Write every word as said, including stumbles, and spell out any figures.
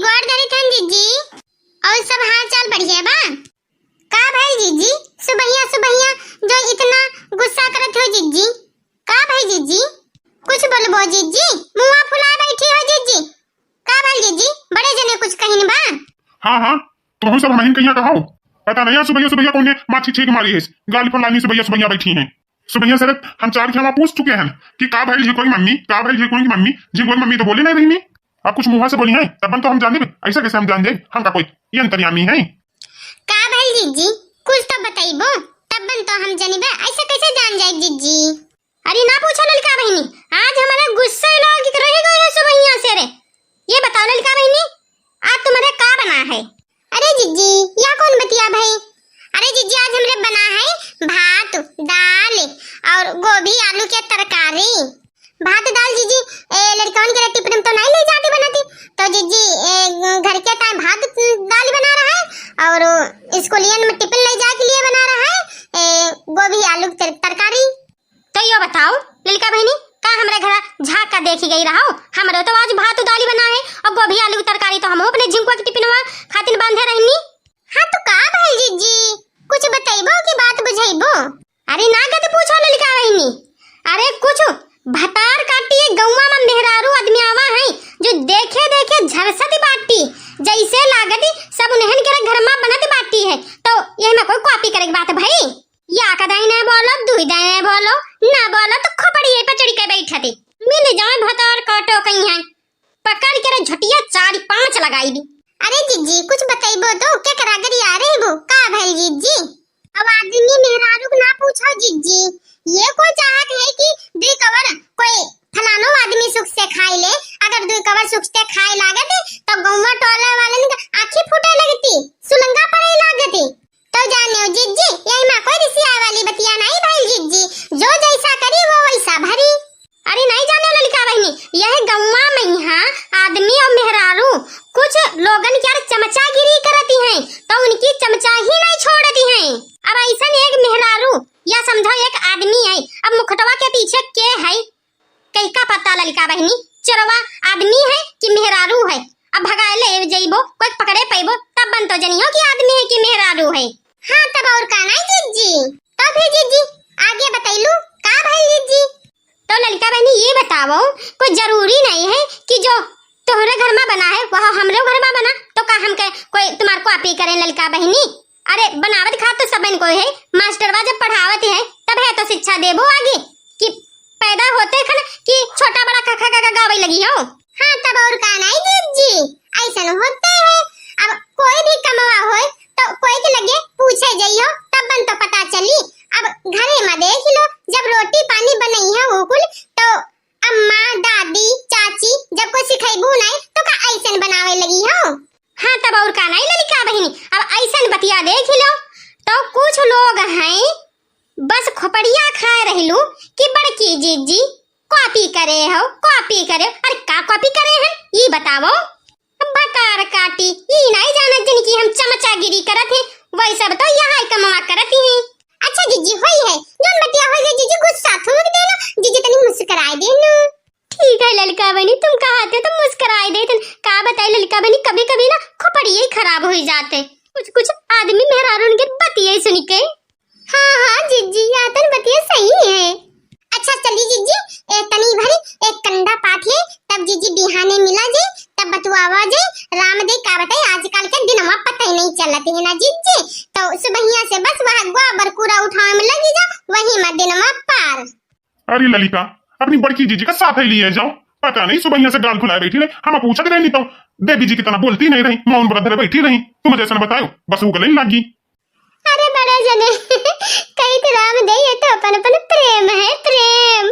गोड़ धरी थन जिज्जी, और सब हाल चाल बढ़िया बा? का भइल जिज्जी, सुबहिया सुबहिया जो इतना गुस्सा करत हो जिज्जी? का भइल जिज्जी? कुछ बोलबो जिज्जी, मुँह फुलाए बैठी हो जिज्जी। का भइल जिज्जी, बड़े जने कुछ कहिन बा? हाँ हाँ, तुहू सब हमहिन कहिया कहो। पता नहीं आज सुबहिया सुबहिया कौने माछी छींक मारी है, गाली पर लानी सुबहिया सुबहिया बैठी हैं। सुबहिया से हम चार घियावा पूछ चुके हैं कि का भइल झिंगुआ की मम्मी, का भइल झिंगुआ की मम्मी। झिंगुआ की मम्मी तो बोले नहीं रही। अब कुछ मुँह से बोली है, तबन तो हम जान देबे। ऐसा कैसे हम जान जाए, हम का कोई ये अंतर्यामी है? का भइल जिज्जी, कुछ तो बतइबो, तबन तो हम जनिबे। ऐसे कैसे जान जाए जिज्जी? अरे ना पूछो ललका बहिनी, आज हमारा गुस्सा लोग रह गए है सुबहिया से रे। ये बताओ ललका बहिनी, आज तुम्हारे का बना है? अरे जिज्जी, या कौन बतिया भई? अरे जिज्जी, आज हमरे बना है भात, दाल और गोभी आलू के तरकारी। भात दाल जिज्जी, ए, लड़कवन के टिफिन में तो नहीं ले जाती बनाती, तो जिज्जी, ए, घर के टाइम भात दाल बना रहा है और स्कूलियन में टिफिन ले जाए के लिए बना रहा है, ए, गोभी आलू के तर-, तरकारी। तो यो बताओ ललका बहिनी, का हमरे घरा झाँक का देखी गई रहो? हमरो तो आज भात दाली बना है और गोभी आलू की तरकारी तो हम अपने झिंकुआ के टिफिनवा खातिर बांधे रहनी। हाँ तो का भइल जिज्जी, कुछ बतइबो कि बात बुझइबो? अरे ना गत पूछो ललका बहिनी, अरे कुछ भतार काटी गौवा में मेहरारू आदमी आवा है जो देखे देखे झरसत बाटी, जैसे लागत सब उन्हन के घर में बनत बाटी है, तो यही में कोई कॉपी करे के बात भई? या का दाई ना बोलो, दुई दाई ना बोलो, ना बोलो तो खोपड़ी पे चढ़ी के बैठते। मिल जाए भतार काटो कहीं है, पकड़ के रे झटिया चार पाँच लगाई दी। अरे जिज्जी, कुछ बतइबो तो, केकरा गरिया रहबो, का भइल जिज्जी? अब आदमी मेहरारू के ना पूछो जिज्जी, ये कोई चाहत है कि दुई कवर कोई फलानो आदमी सुख से खाई ले, अगर दुई कवर सुख से खाए लागत तो गौवा टोला वालन के आँखी फूटे लगती, सुलंगा पड़े लागती। तो जाने हो जिज्जी, यही में कोई रिसियाए वाली बतिया नहीं भइल जिज्जी, जो जैसा करी वो वैसा भरी। अरे नहीं जाने ललका बहिनी, यह गौवा में यहाँ आदमी और मेहरारू कुछ लोगन के यार चमचागिरी करती हैं, तो उनकी चमचा ही नहीं छोड़ती हैं। अब ऐसन एक मेहरारू या समझो एक आदमी है, अब मुखटवा के पीछे के है, कई का पता ललका बहिनी, चोरवा आदमी है कि मेहरारू है? अब भगाए ले जइबो, कोई पकड़े पइबो, तब बन तो जनियो कि आदमी है कि मेहरारू है। हाँ, तब और का नहीं जिज्जी? तो फिर जिज्जी, आगे बतैलू, का भइल जिज्जी? तो ललका बहिनी, ये बताओ, कोई जरूरी नहीं है कि जो तोहरे घर में बना है, वह हमरे घर में बना, तो का हम के कोई तुम्हार कॉपी करें ललका बहिनी? अरे, बनावत खात तो सबन को है, मास्टरवा जब पढ़ावत है, तब है तो शिक्षा देबो आगे, कि पैदा होते खन कि छोटा बड़ा क ख ग घ गावे लगी हो। हाँ, तब और का नहीं जिज्जी, ऐसन होते है। अब कोई भी कमवा होए, तो कोई के लगे पूछे जइयो, तब बन तो पता चली। अब घरे में देख लो, जब रोटी पानी बनई है उकुल, तो अम्मा, दादी, चाची जब कोई सिखैबू नहीं, तो का ऐसन बनावे लगी हो? हाँ, तब और का नहीं ललका बहिनी, अब ऐसन बतिया देख लो, तो कुछ लोग हैं बस खोपड़िया खाए रहलू कि बड़की जिज्जी कॉपी करे हो, कॉपी करे हो। अरे का कॉपी करे हैं, ई बताओ। बकार काटी, ई नहीं जानत जिन कि हम चमचागिरी करत हैं, वही सब तो यहाँ कमवा करत ही हैं। अच्छा जिज्जी, होई है, जौन बतिया होई है जिज्जी, गुस्सा थूक देना जिज्जी, तनी मुस्कुराए देना। ठीक है ललका बहिनी, तुम कहते तो मुस्कुराए देते। का बताई ललका बहिनी, कभी कभी ना खोपड़िए ही खराब हो जाते, कुछ कुछ आदमी मेहरारून के बतिये सुन के। हाँ हाँ जिज्जी, यातन बतिये सही है। अच्छा चली जिज्जी, ए तनी भरी एक कंडा पाथिए, तब जिज्जी बिहाने मिला जे, तब बतुआवा जे, राम दे का बताई, आजकल के दिनवा पता ही नहीं चलत है ना जिज्जी, तो सुबहिया से बस वह गोबर कूड़ा उठावे में लगी जा, वही में दिनवा पार। अरे ललिका, अपनी बड़की जीजी का साथ ही लिए जाओ। पता नहीं सुबहिया से गाल फुलाए बैठी रही, हम पूछत रहनी तो देवी जी कितना बोलती नहीं रही, मौन व्रत धरे बैठी रही। तुम जैसन बतायो, बस वो गले लागी। अरे बड़े जने, कही तो राम दे, ये तो अपन अपन प्रेम है, प्रेम।